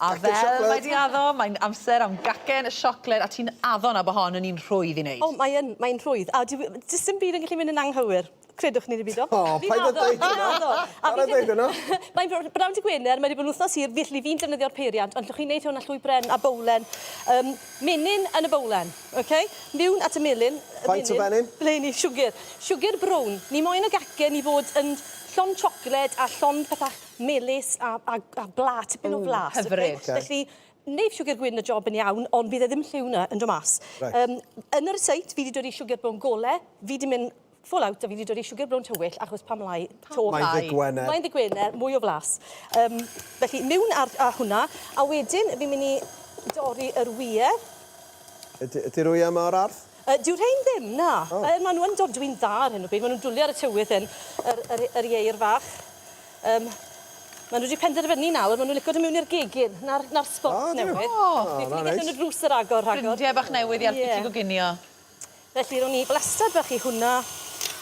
A fel mae 'di addo, mae'n amser am gacen y siocled, a ti'n addo na bo' hon yn un rhwydd i wneud. O, mae yn, mae'n rhwydd. A dyw, does dim byd yn gallu mynd yn anghywir. Credwch ni neu beidio. O, paid â deud hynna. Paid â deud hynna. Mae'n bnawn dy Gwener, mae wedi bod yn wythnos hir, felly fi'n defnyddio'r peiriant, ond llwch chi wneud hwn â llwy bren a bowlen. Um, menyn yn y bowlen, okay? Miwn at y melyn. Faint o fenyn? Ble ni, siwgr. Siwgr brown. Ni moyn y gacen i fod yn llond siocled a llond pethach melys a a a bla, tipyn o flas. Hyfryd. Okay. Felly, neu siwgr gwyn y job yn iawn, ond bydd e ddim lliw na yn dod mas. Right. Um, yn yr rysáit, fi wedi dod i siwgr brown gole, fi wedi mynd full out a fi wedi dod i siwgr brown tywyll, achos pam lai to. Mae'n ddy Gwener. Mae'n ddy Gwener, mwy o flas. Um, felly, mewn ar, a hwnna, a wedyn fi'n mynd i dorri yr wyau. Ydy'r wyau yma o'r ardd? Uh, Dyw'r rhain ddim, na. Oh. Uh, maen nhw yn dodwy'n dda ar hyn o bryd. Maen nhw'n dwlu ar y tywydd hyn, yr, yr, yr ieir fach. Um, maen nhw wedi penderfynu nawr, maen nhw'n licio dod mewn i'r gegin, na'r, nar spot oh, newydd. Oh, oh, na, nice. Nhw drws yr agor rhagor. Ffrindiau bach newydd i helpu yeah. ti goginio. Felly, ro'n i blastad bach i hwnna,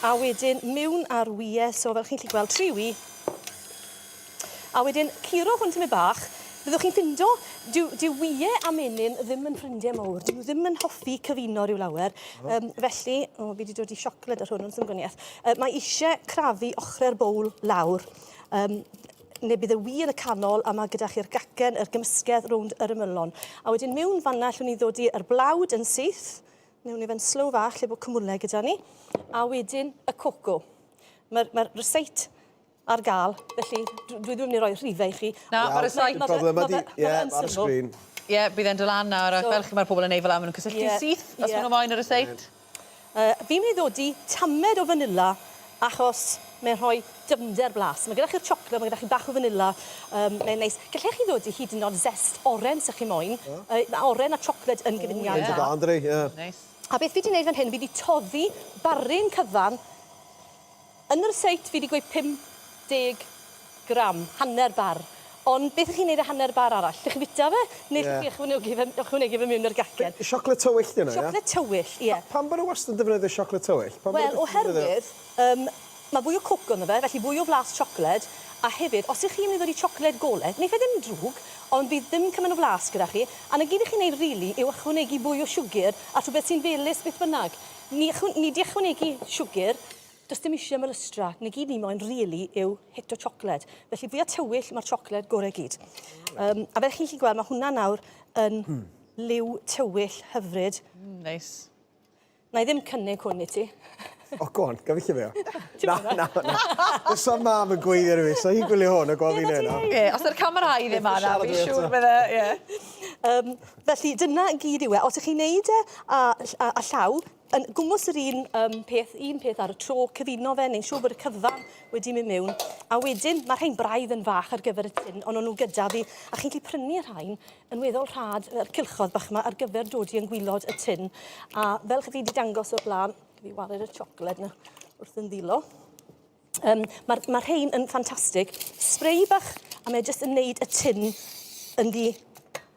a wedyn mewn ar wyau, so fel chi'n gallu gweld, tri wy. A wedyn curo hwn tymed bach, byddwch chi'n ffindo, dyw, dyw wyau a menyn ddim yn ffrindiau mawr, dyn nhw ddim yn hoffi cyfuno rhyw lawer. Um, felly, o, fi wedi dod i siocled ar hwn, ond ddim gwaniaeth. Uh, mae eisiau crafu ochrau'r bowl lawr. Um, neu bydd y wy yn y canol a mae gyda chi'r gacen, yr gymysgedd rownd yr ymylon. A wedyn mewn fanna allwn ni ddod i'r blawd yn syth, newn ni fe'n slow fach lle bod cwmwlau gyda ni, a wedyn y coco. Mae'r mae ryseit ar gael, felly dwi ddim yn mynd i roi rhifau i chi. Na, mae'r ryseit... Dim problem, ma' di, ie, ar y sgrin. Ie, bydd e'n dod lan nawr, ac fel chi, mae'r pobl yn neud fel 'na, maen nhw'n cysylltu syth, os maen nhw moyn y ryseit. Fi'n mynd i ddodi tamed o fanila, achos mae'n rhoi dyfnder blas. Mae gyda chi'r siocled, mae gyda chi bach o fanila, mae'n neis. Gallech chi ddodi hyd yn oed zest oren, os chi moyn. Mae oren a siocled yn gyfuniad da. Yn dda, yndydi, ie. Neis. A beth fi 'di neud fan hyn, fi 'di toddi barryn cyfan Yn yr seit fi 'di gweud 50 gram, hanner bar. Ond beth 'ych chi'n neud â hanner bar arall? Llwch chi fita fe? Neu llwch chi ychwanegu fe ychwanegu fe mewn i'r gacen? Siocled tywyll 'di hwnna, ie? Siocled tywyll, ie. Pam bod nhw wastad yn defnyddio siocled tywyll? Pam Wel, oherwydd yym ma' fwy o coco ynddo fe, felly fwy o flas siocled, a hefyd, os 'ych chi'n mynd i ddod i siocled gole, neiff e ddim drwg, ond bydd ddim cymaint o flas gyda chi, a 'na gyd 'ych chi'n neud rili yw ychwanegu fwy o siwgr at rhywbeth sy'n felys beth bynnag. Ni ni 'di ychwanegu siwgr, does dim isie melystra, 'na gyd ni moyn rili yw hit o siocled. Felly fwya tywyll ma'r siocled gore gyd. Yym a fel chi'n gallu gweld ma' hwnna nawr yn liw tywyll hyfryd. Neis. Na i ddim cynnig hwn i ti. O go on, gaf i llyfr o. Na, na, na. Fysa mam yn gweiddi arno fi, sa hi'n gwylio hwn a gweld fi'n neud 'na. Ie, os yw'r camerâu ddim arna, fi'n siŵr bydde, ie. Yym felly dyna i gyd yw e. Os 'ych chi'n neud e â ll- â llaw, yn gwmws yr un um, peth, un peth ar y tro, cyfuno fe, neu'n siŵr bod y cyfan wedi mynd mewn. A wedyn, mae rhain braidd yn fach ar gyfer y tin, ond o'n nhw gyda fi. A chi'n gallu prynu rhain yn weddol rhad, yr cylchodd bach yma, ar gyfer dodi yn gwylod y tin. A fel chi wedi dangos o'r blaen, fi wared y siocled yna wrth yn ddilo. Um, Mae'r ma rhain yn ffantastig. Spray bach, a mae jyst yn neud y tin yn ddi...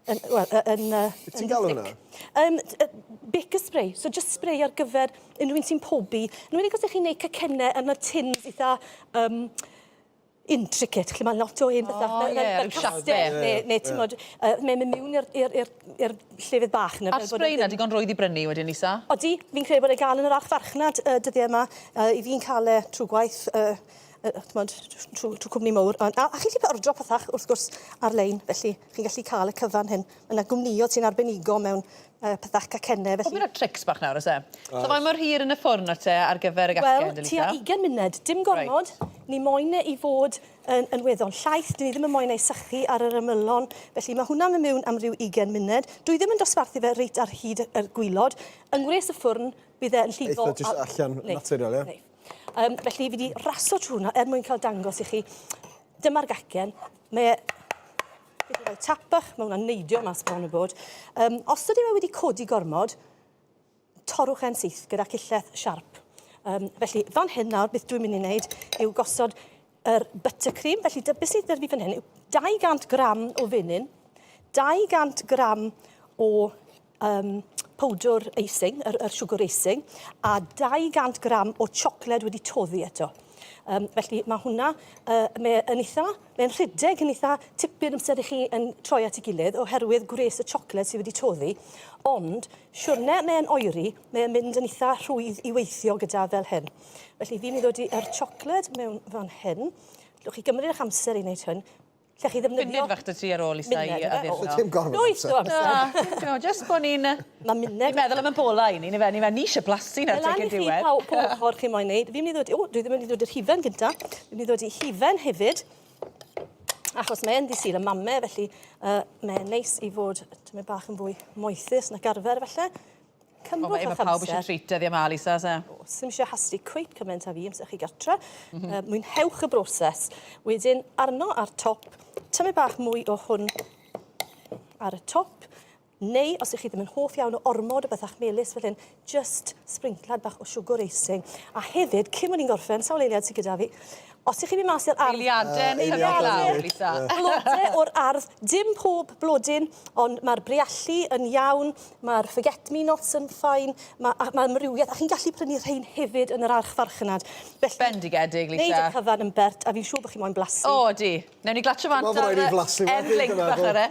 Yn, well, yn, uh, Beth ti'n galw hwnna? Um, baker spray. So just spray ar gyfer unrhyw un sy'n pobi. Yn enwedig os ydych chi'n neud cacennau yn y tins eitha um, intricate, lle mae lot o hen bethau. O, ie, fel ryw siape. castell, neu, neu ti'n modd, uh, mae'n mynd mewn i'r i'r i'r i'r llefydd bach yna. A'r spray 'na digon rwydd i brynu wedyn, Lisa? Odi, fi'n credu bod e gael yn yr archfarchnad uh, dyddiau yma. Uh, I fi'n cael e trwy gwaith, uh, uh, t'mod, trwy, trwy cwmni mowr. A, a, a chi'n gallu ordro pethach, wrth gwrs, ar-lein, felly chi'n gallu cael y cyfan hyn. Mae yna gwmnïoedd sy'n arbenigo mewn uh, pethach cacennau, Pob felly... un o'r trics bach nawr, oes e? So faint mor hir yn y ffwrn o't te ar gyfer y gacen, Wel, tua 20 munud, dim gormod. Reit. Ni moyn e i fod yn, yn weddol llaith, dyn ni ddim yn moyn ei sychu ar yr ymylon, felly mae hwnna'n mynd mewn am ryw 20 munud. Dwi ddim yn dosbarthu fe reit ar hyd y gwylod. Yng ngwres y ffwrn, bydd e yn llifo... Eitha jyst allan naturiol, ie? Neith. Um, felly fi wedi raso trwy hwnna er mwyn cael dangos i chi. Dyma'r gacen. Mae e... Fi wedi rhoi tap bach, mae hwnna'n neidio mas bron o bod. Um, os ydy e wedi codi gormod, torrwch e'n syth gyda cillell siarp. Um, felly, fan hyn nawr, beth dwi'n mynd i wneud yw gosod yr buttercream. Felly, beth sydd gyda fi fan hyn yw 200 gram o fenyn, 200 gram o um, powdwr icing, yr, yr siwgr icing, a 200 gram o siocled wedi toddi eto. Um, felly mae hwnna, uh, mae yn eitha, mae'n rhedeg yn eitha tipyn amser i chi yn troi at ei gilydd oherwydd gwres y siocled sydd wedi toddi. Ond siwrne mae'n oeri, mae'n mynd yn eitha rhwydd i weithio gyda fel hyn. Felly fi'n mynd i ddod i'r siocled mewn fan hyn. Allwch chi gymryd eich amser i wneud hyn. Lle chi ddefnyddio... Munud fach 'da ti ar ôl Lisa i addurno. Dim gormod o amser. Na, no, just bod ni'n... Mae munud... Ni'n meddwl am y bolau ni, ni fe, ni fe, ni eisiau blasu nawr tuag y diwedd. Lan i chi pa ochr chi moyn neud. Fi'n mynd i ddod... O, dwi ddim yn mynd i ddod i'r hufen gynta. Fi'n mynd i ddod i hufen hefyd. Achos mae'n ddi Sul y mame, felly uh, mae'n neis i fod tymed bach yn fwy moethus nac arfer felly. Cymrwch eich amser. Mae pawb eisiau treat dyddiau 'ma, Lisa, se? Oes, ddim eisiau hasti cweit cymaint â fi amser chi gartre. Mm -hmm. uh, mwynhewch y broses. Wedyn, arno ar top, tymed bach mwy o hwn ar y top. Neu, os ych chi ddim yn hoff iawn o ormod o bethach melys fel hyn, just sprinclad bach o siwgr eising. A hefyd, cyn bod ni'n gorffen, sawl eiliad sydd gyda fi, os ych chi'n mynd mas i'r ardd... Eiliadau'n tyfu lawr, Lisa. Blode o'r ardd, dim pob blodyn, ond mae'r briallu yn iawn, mae'r forget-me-nots yn fine, mae, mae amrywiaeth, a chi'n gallu prynu rhain hefyd yn yr archfarchnad. Felly, Bendigedig, Lisa. Neud y cyfan yn bert, a fi'n siŵr bod chi moyn blasu. O, di. Newn ni glatsio bant ar y end link bach ar e.